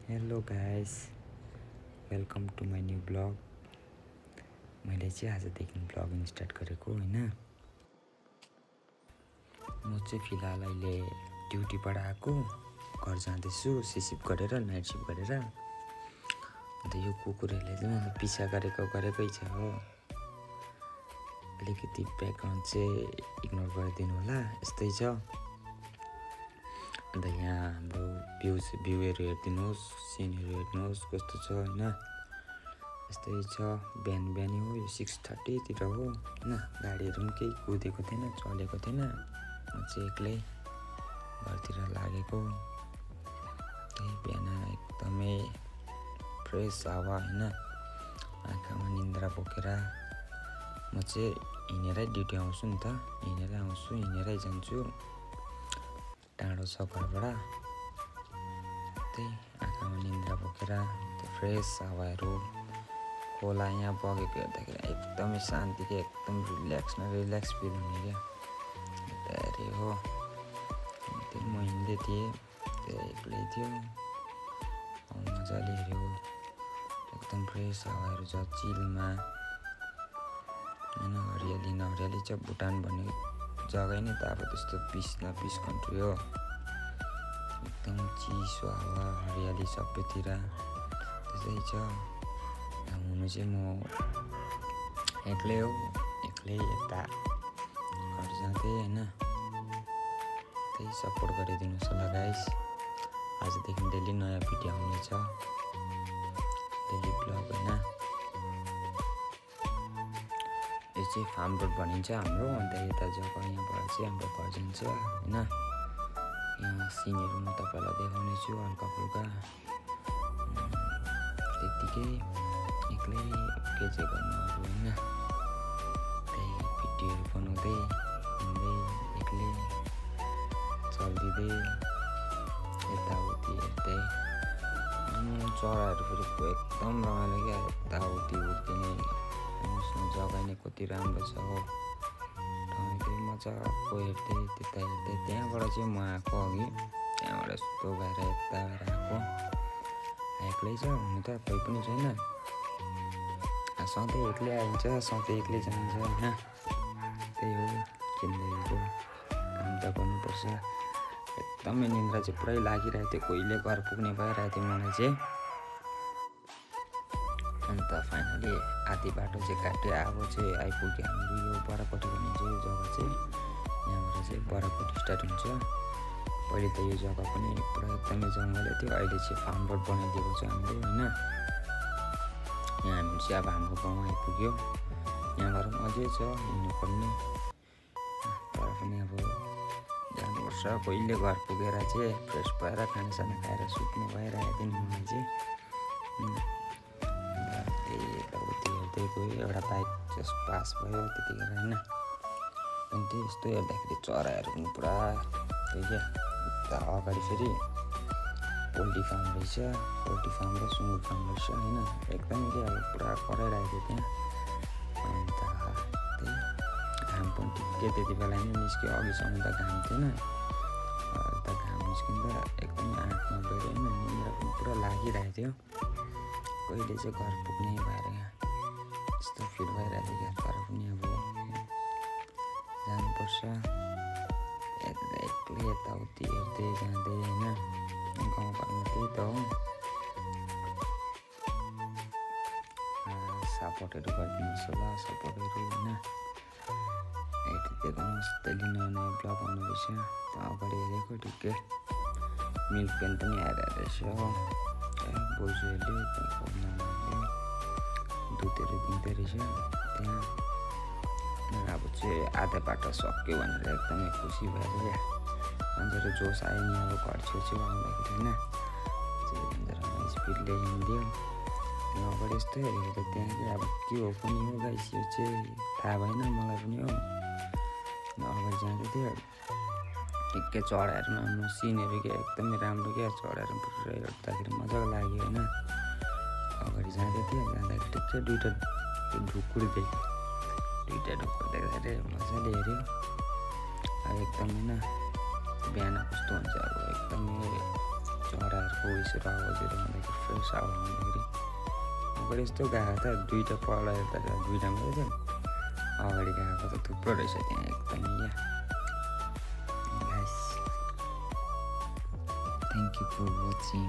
Hello guys, welcome to my new blog. मैले चाहिँ आजदेखि ब्लगिङ स्टार्ट गरेको होइन। म चाहिँ फिलहाल अहिले ड्युटीबाट आएको, घर जाँदैछु सिसिप गरेर, नाइट सिफ्ट गरेर। अन्त यो कुकुरहरूले चाहिँ मलाई पिछा गरेकै छ हो। अलिकति ब्याकग्राउन्ड चाहिँ इग्नोर गरिदिनु होला, यस्तै छ। अन्त यहाँ हाम्रो भ्यूहरू हेरिदिनुहोस्, सिनहरू हेर्नुहोस् कस्तो छ होइन। यस्तै छ, बिहानी हो, यो 6:30तिर हो होइन। गाडीहरू पनि केही कुदेको थिएन, चलेको थिएन। म चाहिँ एक्लै घरतिर लागेको। त्यही बिहान एकदमै फ्रेस हावा होइन, आँखामा निन्द्रा बोकेर म चाहिँ हिँडेरै ड्युटी आउँछु नि त। हिँडेरै आउँछु, हिँडेरै जान्छु। टाढो छ घरबाट। त्यही आँखामा निन्द्रा बोकेर त्यो फ्रेस हावाहरू, खोला यहाँ बगेको हेर्दाखेरि एकदमै शान्ति क्या, एकदम रिल्याक्स फिल हुने क्या। अरे हो, त्यही म हिँड्दै थिएँ, त्यो एक्लै थियो, मजाले हेऱ्यो। एकदम फ्रेस हावाहरू छ चिलमा होइन। हरियाली न हरियाली छ। भुटान भन्ने जग्गै नै त अब त्यस्तो पिस कन्ट्री हो। एकदम चिसो हावा, हरियाली सबैतिर त्यस्तै छ। हुनु चाहिँ म एक्लै हो, एक्लै यता घर जाँदै होइन। त्यही सपोर्ट गरिदिनुहोस् होला गाइस। आजदेखि डेली नयाँ भिडियो आउनेछ, डेली ब्लग होइन। यो चाहिँ फार्म रोड भनिन्छ हाम्रो। अन्त यता जग्गा यहाँबाट चाहिँ हाम्रो घर जान्छ होइन। यहाँ सिनहरू म तपाईँलाई देखाउने छु हल्का फुल्का। त्यत्तिकै एक्लै के चाहिँ गर्नु अब होइन। त्यही भिडियोहरू बनाउँदै हिँड्दै एक्लै चलिदिँदै यताउति हेर्दै। अनि चराहरू फेरि एकदम रमाइलो क्या, यताउति उड्दिने। जग्गा नै कति राम्रो छ हो। ठाउँ मजाको हेर्दै त्यता हेर्दै त्यहाँबाट चाहिँ म आएको अघि। त्यहाँबाट यस्तो भएर यता भएर आएको। एक्लै छ, हुनु त कोही पनि छैन। सधैँ एक्लै आइन्छ, सधैँ एक्लै जान्छ होइन। त्यही हो जिन्दगीको, काम त गर्नुपर्छ। एकदमै निन्द्रा चाहिँ पुरै लागिरहेको थियो, कहिले घर पुग्ने भइरहेको थियो मलाई चाहिँ। अन्त फाइनली आधी बाटो चाहिँ काट्यो, अब चाहिँ आइपुग्यो हाम्रो यो बराकोटी भन्ने चाहिँ यो जग्गा चाहिँ। यहाँबाट चाहिँ बराकोटी स्टार्ट हुन्छ। पहिले त यो जग्गा पनि पुरा एकदमै जङ्गलै थियो, अहिले चाहिँ फार्म रोड बनाइदिएको छ हाम्रो होइन। यहाँ हामी चाहिँ अब हाम्रो गाउँ आइपुग्यो। यहाँबाट पनि अझै छ हिँड्नुपर्ने, तर पनि अब जानुपर्छ। कहिले घर पुगेर चाहिँ फ्रेस भएर खानासाना खाएर सुत्ने भइरहेको थियो नि मलाई चाहिँ। त्यही यताउति हेर्दै गयो, एउटा बाइक जस्ट पास भयो त्यतिखेर होइन। अनि त्यही यस्तो हेर्दाखेरि चराहरू पनि पुरा थियो क्या। उता अगाडि फेरि पोल्ट्री फार्म रहेछ, पोल्ट्री फार्म र सुँगुर फार्म रहेछ होइन। एकदमै क्या अब पुरा कराइरहेको थियो त्यहाँ। अन्त त्यही घाम पनि ठिकै त्यति बेला नै निस्क्यो, अघिसम्म त घाम थिएन। अहिले त घाम निस्किँदा एकदमै आँखमा गएर होइन, निन्द्रा पनि पुरा लागिरहेको थियो। कहिले चाहिँ घर पुग्ने भएर यहाँ यस्तो फिल भइरहेको थियो क्या। तर पनि अब जानुपर्छ, एक्लै यताउति हेर्दै जाँदै होइन। गाउँघरमा त्यही त हो, सपोर्टहरू गरिदिनुहोस् होला, सपोर्टहरू होइन। हेर्दै गर्नुहोस्, डेली नयाँ ब्लग आउनु रहेछ। त्यहाँ अगाडि हेरेको ठिकै मिल्क पेन पनि आएर रहेछ हो। बोजूहरूले दुधहरू दिँदो रहेछ त्यहाँ। अब चाहिँ आधा बाटो सक्यो भनेर एकदमै खुसी भएर क्या। अन्त जोस आयो नि अब घर छेउछेउ आउँदाखेरि होइन। स्पिडले हिँडिदियो। त्यहाँ अगाडि यस्तो हेरेको त त्यहाँ चाहिँ अब के हो पनि हो गाइस, यो चाहिँ थाहा भएन मलाई पनि हो। अगाडि जाँदै थियो, ठिकै चढाएर राम्रो सिनहरू क्या, एकदमै राम्रो क्या। चढाएर पुरै हेर्दाखेरि मजाको लाग्यो होइन। अगाडि जाँदै थियो, जाँदाखेरि ठिकै दुइटा ढुकुर देख्यो। दुइटा ढुकुर देख्दाखेरि मजाले हेऱ्यो। अब एकदमै होइन बिहान कस्तो हुन्छ अब एकदमै चराहरूको उयसहरू आवाजहरू आउँदाखेरि फ्रेस हावा आउँदाखेरि अगाडि यस्तो गएको त दुईवटा पल्ला हेर्दा दुईवटा मात्रै थियो अगाडि गएको त थुप्रो रहेछ त्यहाँ एकदमै guys thank you for watching